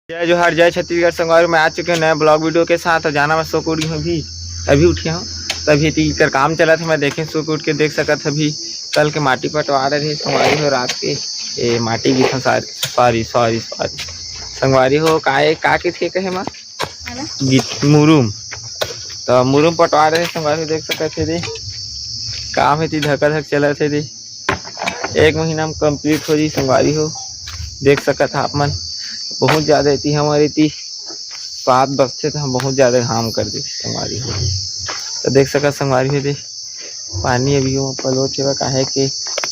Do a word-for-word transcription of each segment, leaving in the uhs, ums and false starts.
जय जोहार, जय छत्तीसगढ़ संगवारी, मैं आ चुके हूँ नया ब्लॉग वीडियो के साथ। और जाना मैं सो के उठ गया हूँ अभी, अभी उठे हूँ, तभी एती कर काम चलत हे। मैं देखे सो के उठ के देख सकत हे अभी कल के माटी पटवा रहे संगवारी हो रात के। ए, माटी गिथन सारी, सॉरी सॉरी सॉरी संगवारी हो। का ए, का के थे कहे मा? मुरुम। तो मुरुम पटवा रहे संगवारी हो, देख सकत हे दे काम हे ती धका धक चलत हे दे। एक महीना में कंप्लीट हो जी संगवारी हो। देख सकत हा आप मन, बहुत ज्यादा एती हमर एती सात बजथे तो हम बहुत ज्यादा घाम कर देथे संगवारी हो। तो देख सकत संगवारी हो दे, पानी अभी वो पलोत हेवय, काहे के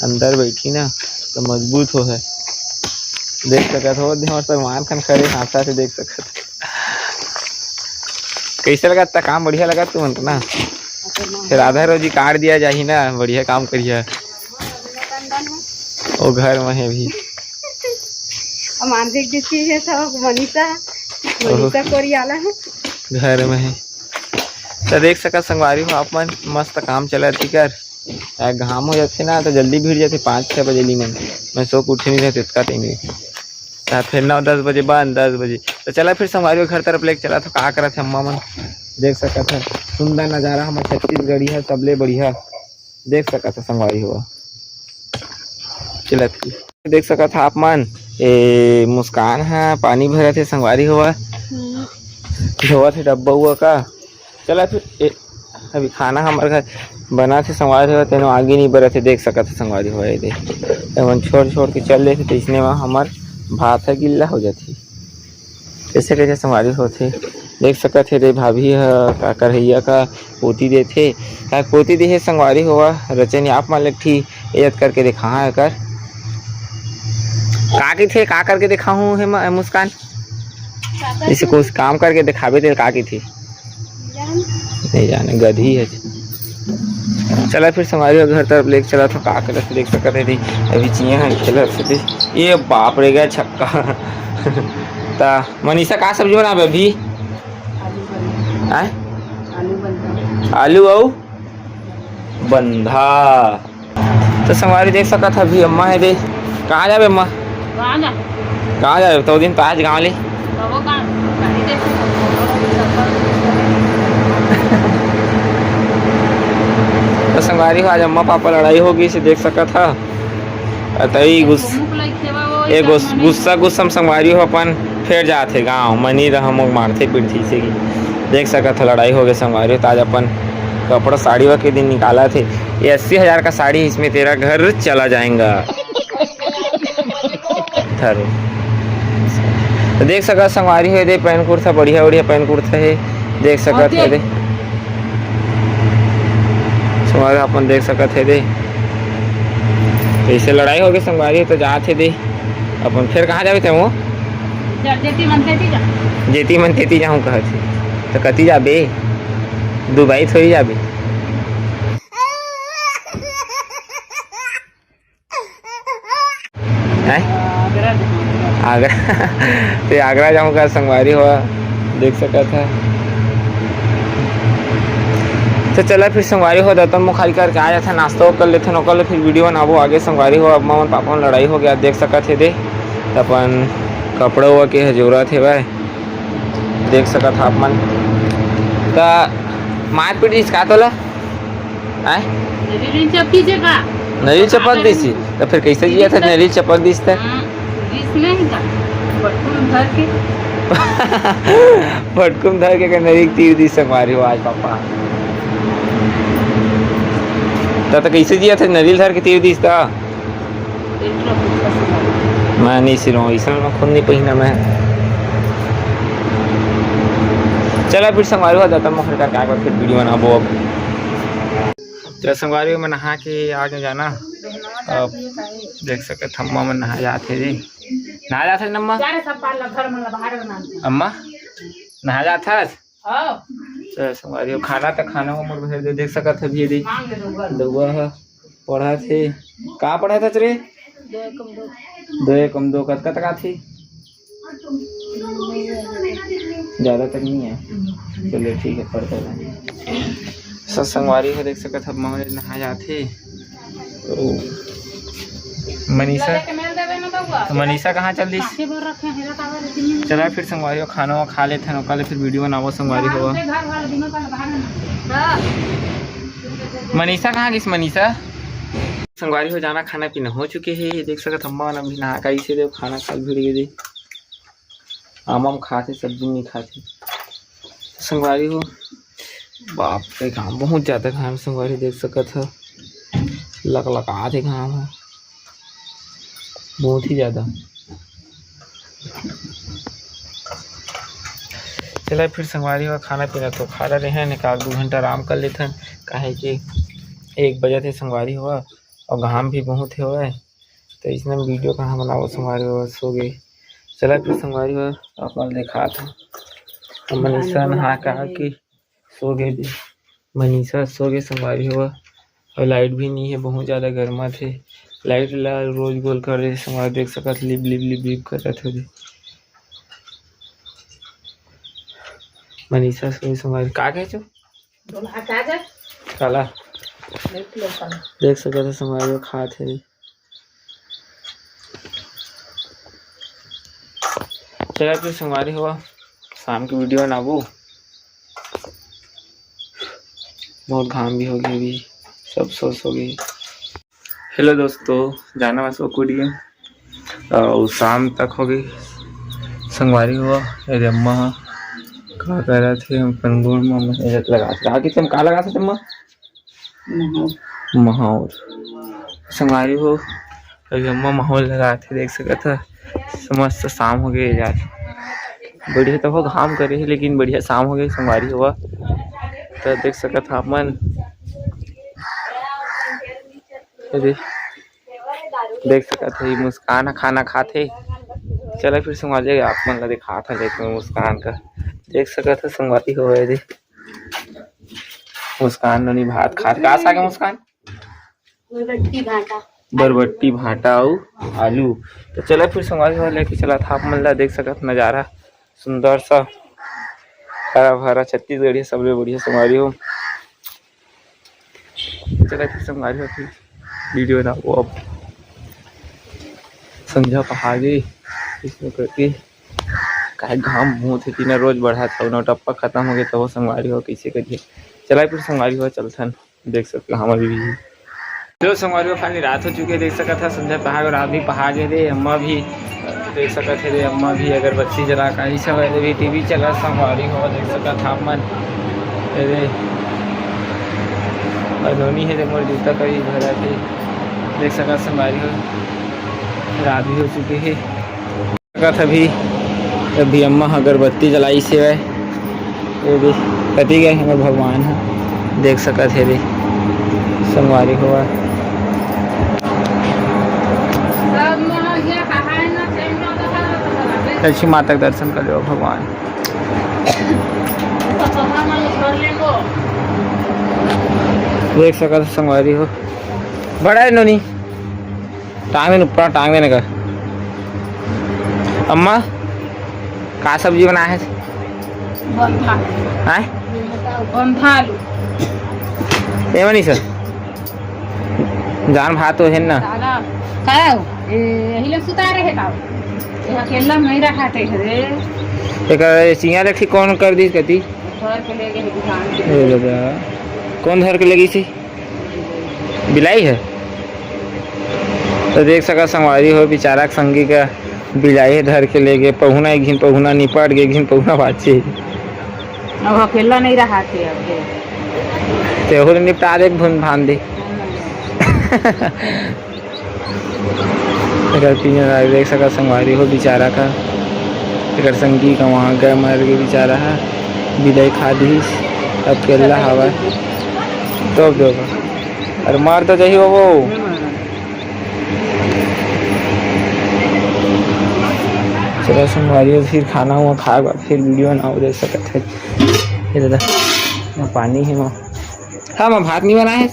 अंदर बैठी ना तो मजबूत हो है। देख सकत हो दे हमर सलमान खान खड़े हांसा थे, देख सकत। कैसे लगा था काम? बढ़िया लगा तुमन के ना? फिर आधा रोजी काट दिया जाही ना, बढ़िया काम करिया। वो घर में है भी। हम आंधी की चीज है सब मनीषा, मनीषा कोरियाला है। घर में है। तो देख सकत संगवारी हो आप मन, मस्त काम चलत हे कर। आ, घाम हो जाथे ना तो जल्दी भिड़ जाथे पाँच छः बजे ली मन। मैं सो के उठे नहीं रहते इतना टाइम। तो फिर नौ दस बजे बंद, दस बजे। तो चला फिर संगवारी हो घर तरफ लेके चला, तो का करत हे अम्मा मन। देख सकत हे सुंदर नजारा हमर छत्तीसगढ़ी है, सबले बढ़िया। देख सकत हे संगवारी हो। चलत हे। देख सकत हा आप मन, ए, मुस्कान ह पानी भरत हे संगवारी हो। धोवत हे डब्बा हुआ का। चला फिर, ए, अभी खाना हमर घर बनत हे संगवारी हो, तेनो आगी नहीं बरत हे, देख सकत हे संगवारी हो। ए दे, एमन छोड़ छोड़ के चल देथे, तो इसने में हमर भात ह गिल्ला हो जाथे। कैसे कैसे संगवारी होथे, देख सकत हे रे भाभी ह का करहैया का पोती देथे, का पोती देहे संगवारी होवा। रचन आप मन ल एक ठी एद करके देखा एकर का कहिथे, का करके देखा हूँ हे म-, मुस्कान। जैसे कुछ काम करके दिखाबे ते का कहिथे। नहीं जाने, गधी है। चला फिर संगवारी हो घर तरफ लेके चला था, का करत देख सकत हे। अभी चिया है खेलत से। ये बाप रे, गया छक्का। ता मनीषा का सब्जी बनाबे अभी? आलू बंधा। आय? आलू बंधा। आलू अउ बंधा। तो संगवारी देख सकत हा, अभी अम्मा हे दे। कहाँ जाबे अम्मा? कहाँ जा? कहाँ जाबे? तो दिन तो आज गाँव ले। तो संगवारी हो, आज अम्मा पापा लड़ाई हो गई से देख सकत हा। अतई गुस-, गुस्सा गुस्सा में संगवारी हो अपन फेर जात हे गाँव, मनी रह मोक मारथे पीटथे से। देख सकत हा, लड़ाई हो गई संगवारी हो, तो आज अपन कपड़ा साड़ी वा के दिन निकालत हे। ये अस्सी हजार का साड़ी, इसमें तेरा घर चला जाएगा। धरो। तो देख सकत संगवारी हो, दे पैंट कुर्ता, बढ़िया बढ़िया पैंट कुर्ता हे, देख सकत हे दे। संगवारी अपन देख सकत हे दे, ऐसे लड़ाई हो गई संगवारी हो, तो जात हे दे। अपन फिर कहाँ जाबे ते वो? जेती मन तेती जा। जेती मन तेती जाऊँ कहत हे, तो कती जाबे? दुबई थोड़ी जाबे। हैं? आगरा। ते आगरा जाऊँ का संगवारी हो, देख सकत हा। तो चला फिर संगवारी हो, दतन मुखारी करके आ जाथे, नाश्ता कर लेथे, ओकर ले फिर वीडियो बनाबो आगे संगवारी हो। अब मम्मी पापा में लड़ाई हो गया, देख सकत हे दे, त अपन कपड़ा हुआ के जरूरत हे भाई, देख सकत हा आप मन। त मारपीट इस का तोला? आय? नरिल चपकी जे का? नरिल चपक दिस ही। तो फिर कैसे जिया था, नरिल चपक दिस था? हाँ, दिस नहीं का? भटकुम धर के। भटकुम धर के, के नरिल तीर दिस संगवारी हो आज पापा। तो, तो कैसे जिया था, नरिल धर के तीर दिस था? मैं नहीं सिलूँ, इसमें मैं खुद नहीं पहिना मैं। चला फिर संगवारी हो, जाता मैं घर का, का फिर वीडियो बनाबो अब। तो संगवारी हो, मैं नहा के आ गया जाना। अब देख सकत हा, अम्मा मन नहा जात हे जी। नहा जात हे अम्मा? अम्मा, नहा जात हस? तो संगवारी हो, खाना तो खाना हो मोर घर दे, देख सकत हा जी, दे। दउआ ह पढ़त हे। का पढ़त हस रे? दो एकम दो। दो एकम दो कतका तक आथे? ज्यादा तक नहीं है। चलिए ठीक है, पढ़ते रहेंगे। सब संगवारी हो, देख सकत हा, मम्मी नहा जात हे। तो मनीषा, तो मनीषा कहाँ चल दिस? चला फिर संगवारी हो, खाना वाना खा लेथन, ओकर ले फिर वीडियो बनाबो संगवारी हो। मनीषा कहाँ गिस मनीषा? संगवारी हो, जाना खाना पीना हो चुके हे। देख सकत अम्मा मन अभी नहा के आइस हे, खाना खा भिड़ गे दे। आम आम खाथे, सब्जी नहीं खाथे। संगवारी हो, बाप रे, घाम बहुत ज्यादा, घाम संगवारी देख सकत ह, लकलकात हे घाम ह, बहुत ही ज्यादा। चला फिर संगवारी हो, खाना पीना तो खा डरे हन, एक आध दू घंटा आराम कर लेथन, काहे कि एक बजत हे संगवारी हो, अउ घाम भी बहुत हेवय, तो इसने वीडियो कहाँ बनाबो संगवारी हो, सो गे। चला फिर संगवारी हो, आप मन देखात हव, मनीषा नहा कहा के सो गे दे। मनीषा सो गे संगवारी हो, अउ लाइट भी नहीं है, बहुत ज्यादा गर्मा थे। लाइट ला रोज गोल कर दे संगवारी, देख सकत लिप लिप लिप लिप करत हो दे। मनीषा सो गे संगवारी, का कहे छो? बोला, का जा? काला? देख लो, काला। देख सकत हो संगवारी हो, खात हे। चला फिर संगवारी हो, शाम के वीडियो बनाबो। बहुत घाम भी हो गया अभी, सब सो सो गए। हेलो दोस्तों, जाना मैं सो कुड़िया। अउ शाम तक हो गई संगवारी हो। ये अम्मा ह का करत हे, अपन गोड़ म लगा, का कि तुम का लगा थे अम्मा? महौर। महौर। संगवारी हो, अभी अम्मा महौर लगात हे, देख सकत ह, मस्त शाम हो गए यार। बढ़िया तो हो, घाम करे हे, लेकिन बढ़िया शाम हो गए संगवारी हो। तो देख सकत ह आप मन, अरे, देख सकत ह, ये मुस्कान ह खाना खात हे। चला फिर संगवारी आप मन ला दिखात ह, देख मुस्कान का, देख सकत ह संगवारी हो, ये दे। मुस्कान नोनी भात खात, का साग हे मुस्कान? बरबट्टी भाटा। बरबट्टी भाटा अउ आलू। तो चला फिर संगवारी हो, लेके चला था आप मन ला, देख सकत नजारा सुंदर सा, हरा भरा छत्तीसगढ़िया, सबले बढ़िया संगवारी हो। चला फिर संगवारी हो, फिर वीडियो बनाबो अब। संझा पहा गे, इसमें करके काहे घाम बहुत हे, तीना रोज बढ़त हव, नौ टप्पा खत्म हो गए, तब संगवारी हो कैसे करिए। चला फिर संगवारी हो, चलथन, देख सकते हो हमारी भी। तो संगवारी हो, finally रात हो चुके, देख सकत ह, संझा पहा गे, रात भी पहा गे रे, अम्मा भी देख सकत हे रे, अम्मा भी अगरबत्ती जला के आई, सब रे भी टीवी चला, संगवारी हो, देख सकत ह आप मन, ये रे, अउ नोनी हे रे, मोर जूता कभी भरा थे, देख सकत संगवारी हो, रात भी हो चुके हे। सकत अभी, अभी अम्मा ह अगरबत्ती जलाइस हेवय। ये दे, कति गए हमर भगवान ह, देख सकत हे दे, संगवारी हो। लक्ष्मी माता के दर्शन कर लो भगवान। देख सकत हो संगवारी हो, बड़ा हे नोनी। टांग दे न, ऊपर टांग दे न कर। अम्मा, का सब्जी बनाए हे? बंधा। हैं? बंधा आलू। ए मनीषा, जान भात तो हे ना? दादा, का हो? ए, यही लोग सुता रहे का? ये अकेला नहीं रहा थे रे। एकर चिया रखी कौन कर दी कती? घर के ले गए दुकान के। ए दादा, कौन घर के लगी थी? बिलाई हे। तो देख सकत संगवारी हो, बेचारा के संगी का बिलाई हे धर के ले गे। पहुना एक घिन पहुना निपट गे, एक घिन पहुना बाचे। अब अकेला नहीं रहा थे अब। तेहू ले निपटा दे, भून भान दे। एकर पिंजरा देख सकत संगवारी हो, बेचारा का, एकर संगी का वहाँ गए मर गे बेचारा ह, बिलाई खा दिस, अब अकेल्ला हवय। तो देखो, अरे मर तो जाही बाबू। चलो संगवारी हो, फिर खाना हुआ खाए बाद फिर वीडियो बनाओ, देख सकत हे। ये दादा, पानी हे माँ। हाँ माँ, भात नहीं बनाए हे।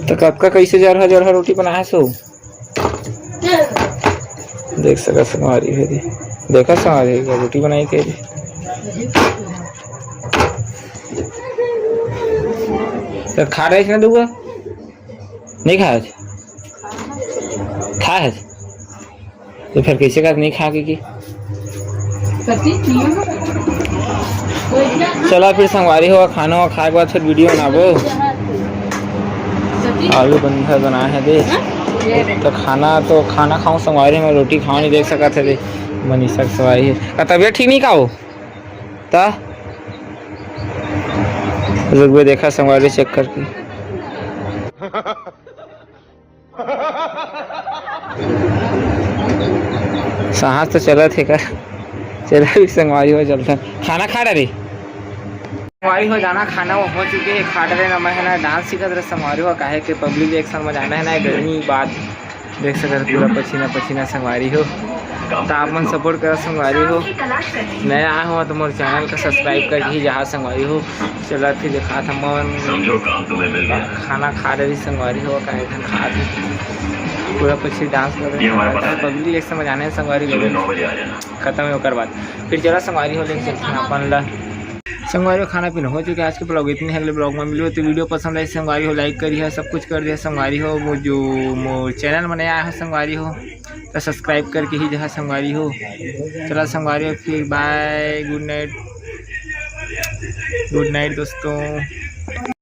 तो कब का कैसे जरहा जरहा रोटी बनाए सो? देख सकत संगवारी हो दे। देखा संगवारी हो, रोटी बनाई के दे। तो खा रहे थे ना दुआ? नहीं खाए? खाए? तो फिर कैसे कर नहीं खा के की? चला फिर संगवारी हो, खाना खाए के बाद फिर वीडियो बनाबो। आलू बंधा बनाए हे दे। तो खाना, तो खाना खाऊं संगवारी, मैं रोटी खाऊं नहीं, देख सकत हे दे। मनीषा के संगवारी हे। का तबीयत ठीक नहीं का हो? ता रुकबे, देखा संगवारी चेक करके। सांस तो चलत हे कर। चला भी संगवारी हो, चलथन। खाना खा डरे। संगवारी हो, जाना खाना वो हो चुके हे, खा डरे ना। मैं हे ना डांस सीखत रहे संगवारी हो, काहे के पब्लिक रिएक्शन में जाना हे ना, गर्मी बाद देख सकत पूरा पसीना पसीना संगवारी हो। तो आप मन सपोर्ट करा संगवारी हो, नया आए हो तो मोर चैनल का सब्सक्राइब करके ही जहाँ संगवारी हो। चला फिर दिखात हम मन खाना खा रही संगवारी हो, काहे खात हे पूरा पक्षी डांस कर रहे हैं। पब्लिक रिएक्शन में जाना हे संगवारी, लेकिन खत्म हे ओकर बाद। फिर चला संगवारी हो, लेके चलते हैं अपन ला। संगवारी हो, खाना पीना हो चुके हे, आज के ब्लॉग इतने हे। अगले ब्लॉग में मिलो तो वीडियो पसंद आए संगवारी हो, लाइक करिए, सब कुछ कर दिया संगवारी हो। वो जो मोर चैनल में नया आए हो संगवारी हो, तो सब्सक्राइब करके ही जहाँ संगवारी हो। चला संगवारी हो, फिर बाय, गुड नाइट, गुड नाइट दोस्तों।